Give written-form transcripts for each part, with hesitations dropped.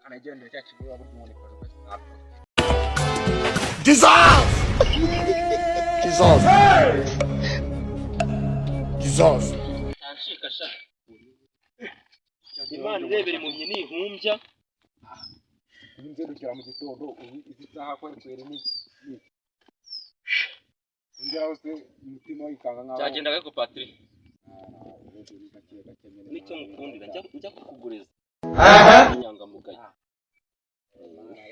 Kanagenda cya kibuga burya umuntu ikaje ntabwo. Jesus! Jesus! Jesus! Ntancika sha. Imana irebera impumyi ntihumbya. Inzerukira mu gitondo ubu izi saha ko kwera ni ongeraho se umutima wikanga nkaho Byagendaga ariko Patrick, gake gake nyine. nicyo mukundira njya kukuguriza. Inyangamugayo.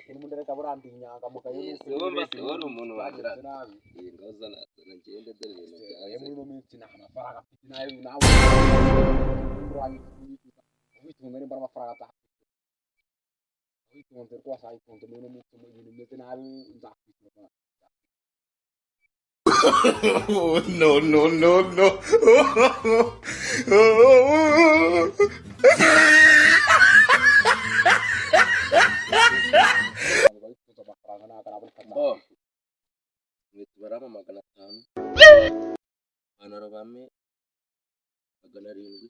N'ubundi reka burambi inyangamugayo. Yes, wumva se wari umuntu wagira. Byagenze nabi. Iyi ngaho zana zana ngende dore ibintu Ayo byanze. muri ino minsi nta mafaranga mfite nayo nawe witunze nimba ari amafaranga atahafite witunze rwose ayitunze muri ino minsi ibintu bimeze nabi nzakwishyura. Oh, no, no, no, no. Witunze amafaranga ntabwo araboneka. Bo. Inkweto barama 500. Ipantaro bame 700.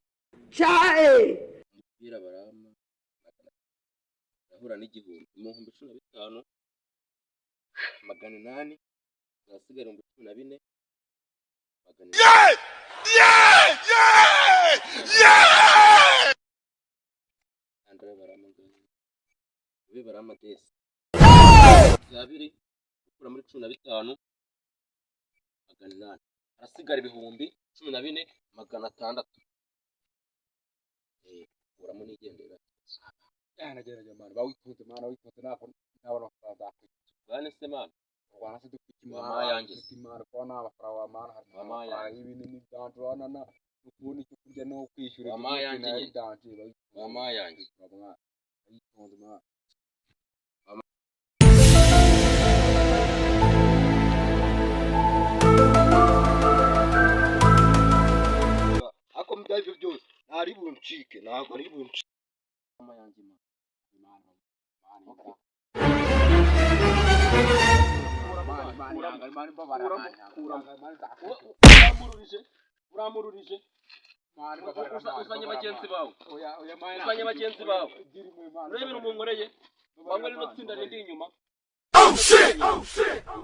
Umupira barama 500. Ndahura n'igihumbi. Mu 15,000 800. Harasigara 14,800. Andrea barama angahe? Ube barama desi. Byabiri gukura muri 15 800. Harasigara 14,600. Kuramo nigendera. Yanagerageza mwana bawitunze mwana witunze ntabwo ntabona amafaranga nzakwishyura. Bwane se mana. Rwanda se dufite Mama imana yanjye. Dufite imana kuba nta mafaranga wamana hari Mama amafaranga yanjye. y'ibintu n'ibyanjye urabona no kubona icyo kurya no kwishyura Mama ibyo byose yanjye nayo nyine. danje bayitunze. Mama yanjye. Mwana bayitunze mwana. Ariko mu byaribyo byose ntari buncike, ntabwo ari buncike. Mama yanjye mana. Imana imana. Okay. Imana imana imbabara. Kuramo, Imana kuramo. Imana nzakwishyura. Uramururije. Uramururije. Imana imbabara, Imana Uzanye imbabara, bagenzi Imana. bawe. Oya oya Imana. Uzanye bagenzi bawe. Gira impuhwe, Imana. Urebe ibintu munkoreye. Bamwe rino tsinda rindi inyuma.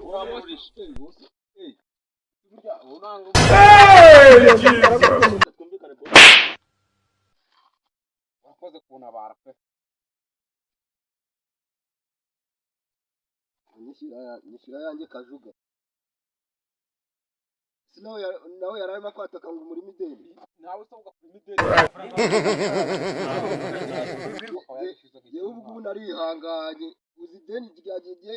Uramururije. Burya unanga Twumvikane bo. wakoze kuntabara pe. Nyishyura yanjye Kajuga. Si nawe nawe yari arimo kwataka ngo umurimo ideni. Nawe usabwa kurima ideni. Yewe ubu ngubu narihanganye, uzi ideni ryanjye ngiye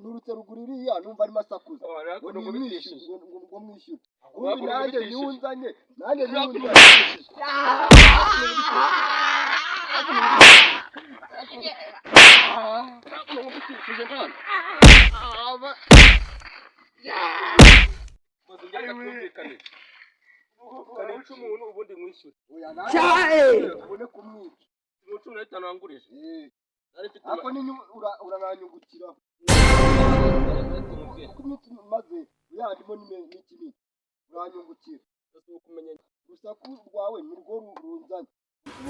nurutse ruguru iriya numva arimo asakuza ngo nimwishyure, ngo mwishyure. Ubu nanjye niwe unzanye, nanjye niwe unzanye. Kanica umuntu ubundi mwishyure. Oya nanjye ubone kumwica. 15,000 wangurije. Eh, Nari mfite ariko urananyungukiraho. Kuko iminsi maze uyandimo ni kinini uranyungukira. Urusaku rwawe nirwo runzanye.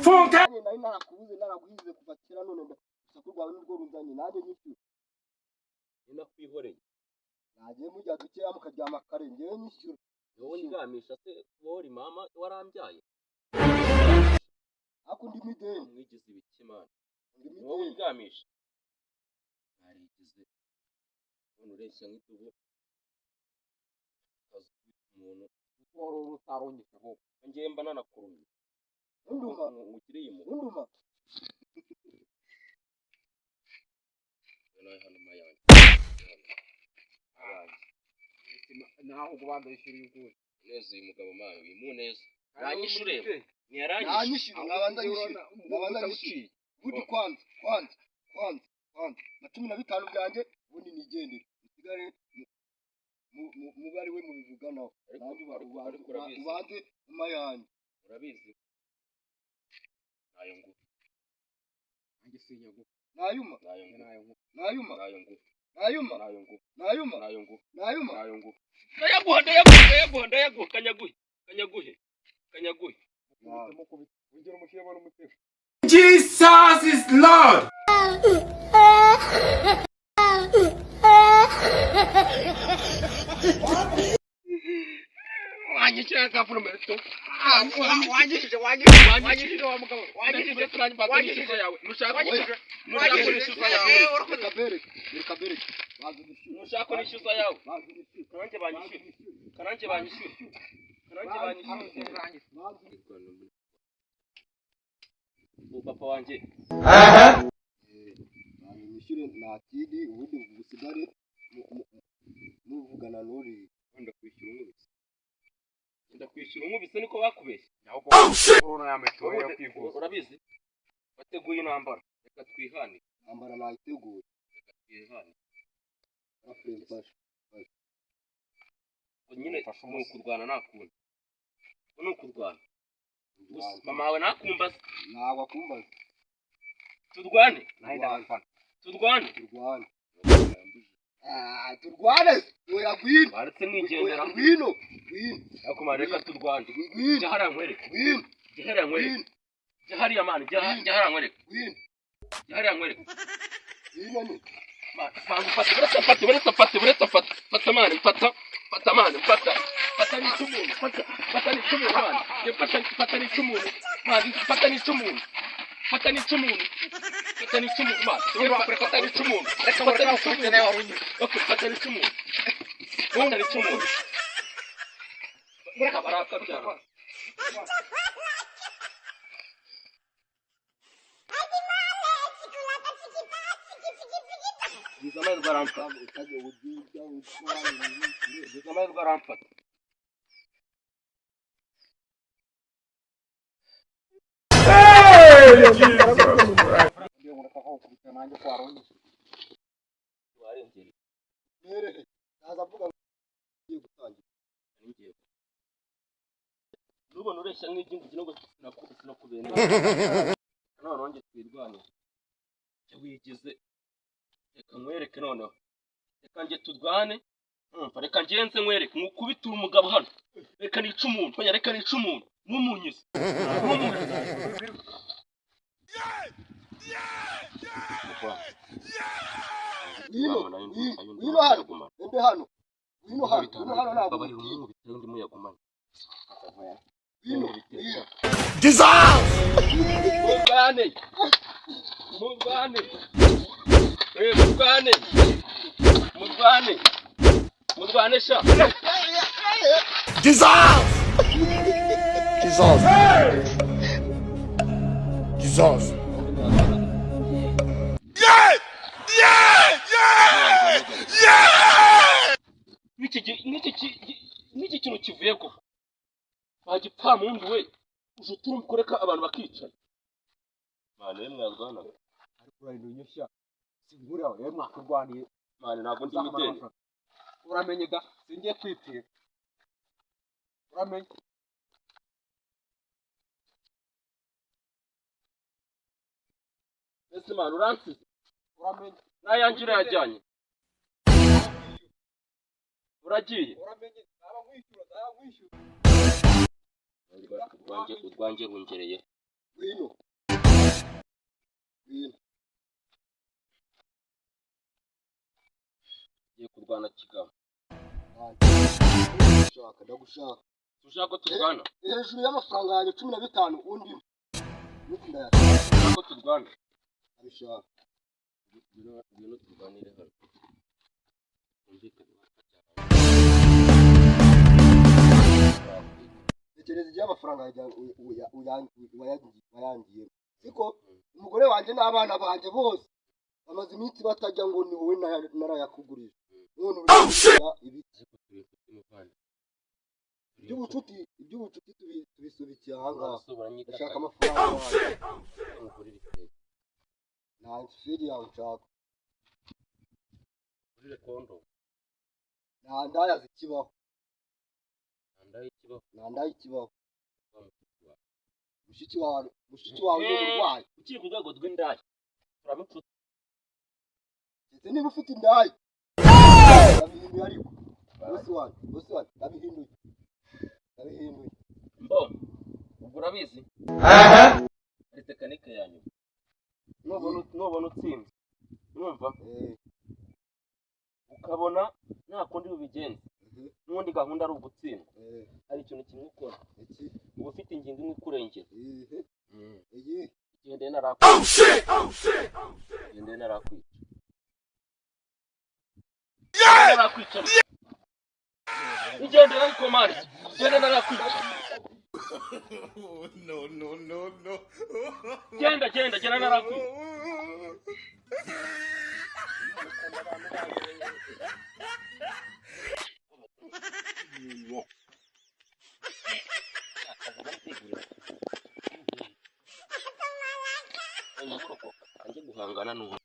Funke! Nari narakubuze naraguhize kuva kera none urusaku rwawe nirwo runzanye nanjye nyishyura. Ninakwihoreye. Nagiye mujya dukeya mukaryama kare njyewe nyishyura. Wowe ndyamisha se wori mama warambyaye. Ariko ndimo ideni. Mwigize ibiki mana. Ndimo Wowe ideni. uryamisha. Narigize. None ureshya nk'idubu. Ukaza ukubita umuntu. Wari utaronyesha ahubwo. Njyewe mba nanakurumye. Unduma, Ngugiriye impuhwe. unduma. Nawe hano mayanjye. Ayanjye. Naho ubanza yishyura uyu nguyu. Neza uyu mugabo mayo uyu muneza. Nanyishure. Ntiyaranyishe. Nanyishyura, nabanza nyishyura. Nabanza nyishyura. Ubundi kwanza, kwanza, kwanza, kwanza. Na 15 byanjye ubundi nigendere. Musigare mube ari we mubivuganaho. Ariko Nanjye ariko ariko urabizi. ubanze nyuma yanjye. Urabizi. Nayo ngufu. Nanjye sinyaguha. Nayuma, Nayo ngufu. Nayo ngufu. nayuma, Nayo ngufu. nayuma, Nayo ngufu. nayuma, Nayo ngufu. nayuma. Nayo ngufu. Ndayaguha ndayaguha ndayaguha ndayaguha kanyaguhe. Kanyaguhe. Kanyaguhe. Mukubite mukubite. Ongera umushyiremo n'umutima. Jesus is Lord! akavuna umuheto. Wanyishije, wanyishije, wanyishije wa mugabo, wanyishije. Uretse nanjye mbanza nishyuza yawe. Nushaka Wanyishije. nushaka nishyuza yawe. Reka bereke, reka bereke. Bazi umushyire. Nushaka nishyuza yawe. Bazi umushyire. Karanjye banyishyure. Karanjye banyishyure. Karanjye banyishyure. Bazi. Ubu papa wanjye Bazi umushyire nta kindi, ubundi busigare muvugana n'uriya. Wenda kwishyura unkubise. Wenda kwishyura unkubise niko bakubeshye. Corona ya mituweli yo kwivuza. Urabizi? Wateguye intambara. Reka twihane. Intambara nayiteguye. Reka twihane. Arafure mfashe. Ubwo nyine Mfashe ni umusore. ukurwana nta kundi. Ubwo ni ukurwana. Gusa Turwane. mama wawe ntakumbaze. Ntabwo akumbaza. Turwane. Nawe ndabafana. Turwane. Turwane. Ah, turwane. Oya ngwino. Baretse Oya mwigendera. ngwino. Ngwino. Ariko mara reka turwane. Ngwino. Jya hariya nkwereke. Ngwino. Jya hariya nkwereke. Ngwino. Jya hariya mani. Jya jya hariya nkwereke. Ngwino. Jya hariya nkwereke. Ngwino ni. Mani mfata, buretse mfate, buretse mfate, buretse mfate. Fata mani, mfata. Fata mani, mfata. Fata nica umuntu. Fata, fata nica umuntu mani. Jya fata, fata nica umuntu. Mani, fata nica umuntu. Fata nica umuntu. Fata nica umuntu mani. Fata nica umuntu. Fata nica umuntu. Okay, fata nica umuntu. Fata nica umuntu. Barakabyara. Gize amahirwe aramfata. Utajya ugiye utwara. Gize amahirwe aramfata. Ngiye ngo ndakakubita nanjye ko waronyishije. Warengereye. Mwerehe. Naza avuga ngo ugiye gutangira. Ngiye. Nubona ureshya nk'igihugu kino sinakubera. Noneho njye twirwane. Jya wigize. Reka nkwereke noneho. Reka njye turwane. Umva reka ngenze nkwereke nkukubite umugabo hano. Reka nice umuntu. Oya reka nice umuntu. Ntumunyize. Ntumunyize. Ngwino. Ngwino. Ngwino hano. Ende hano. Ngwino hano. Ngwino hano ntabwo. Babarira umwumubitire undi muyagumane. Ngwino. Ngwino. Jesus. Murwane! Murwane! Murwane! Murwane! Murwane sha! Jesus. Jesus. Jesus. N'iki kintu kivuye koko? Wagipfamundu we! Uje uturumbuka ureka abantu bakicara. Mane we mwarwanaga. Ariko urarinda unyushya. Singura we mwakurwaniye. Mane ntabwo ndi imideli. Uramenye da, singiye kwipfira. Uramenye. Ese mane uransize? Uramenye. N'ayanjye urayajyanye? Uragiye? Uramenye. Naba nkwishyura, naba nkwishyura. Urwanjye rungereye. Ngwino. Ngwino. Ngiye kurwana kigabo. Ndagushaka, ndagushaka. Tushaka ko turwana? Hejuru y'amafaranga yanjye 15 undi. Nuko ndayashaka. Tushaka ko turwana? Ndabishaka. Ngwino turwanire hano. Twumvikane. Tekereza igihe amafaranga wayangiye. Siko umugore wanjye n'abana banjye bose bamaze iminsi batajya ngo ni wowe narayakugurije. None uri gukora ibiki? Ariko turi inshuti muvandi. Iby'ubucuti tubisubikiye aha ngaha. Uranyitaka. Ndashaka amafaranga yanjye. Ngurire iferi. Nta feri yawe nshaka. Ngurire kondo. Nta ndaya zikibaho. Nta ndaya ikibaho. Nta ndaya ikibaho. Wa mushiki wawe. Mushiki wawe ni umurwayi. Ukiri ku rwego rw'indaya. Turaba inshuti. Ndetse niba ufite indaya. Ndabihinduye ariko. Bosi wanjye, ndabihinduye. Ndabihinduye. Mbo. Ubwo urabizi? Hari tekinike ya nyuma. Nubona utsinze. Urumva? Ukabona nta kundi bubigenza. N'ubundi gahunda ari ugutsindwa. Hari ikintu kimwe ukora. Iki? Uba ufite ingingo imwe ikurengera. Ihe? Iyi? Igendeye narakwica. Igendeye narakwica. Narakwica. Igendere ariko man. Genda narakwica. No, no, no, no. Genda, genda, genda narakwica. Njye guhangana n'ubu.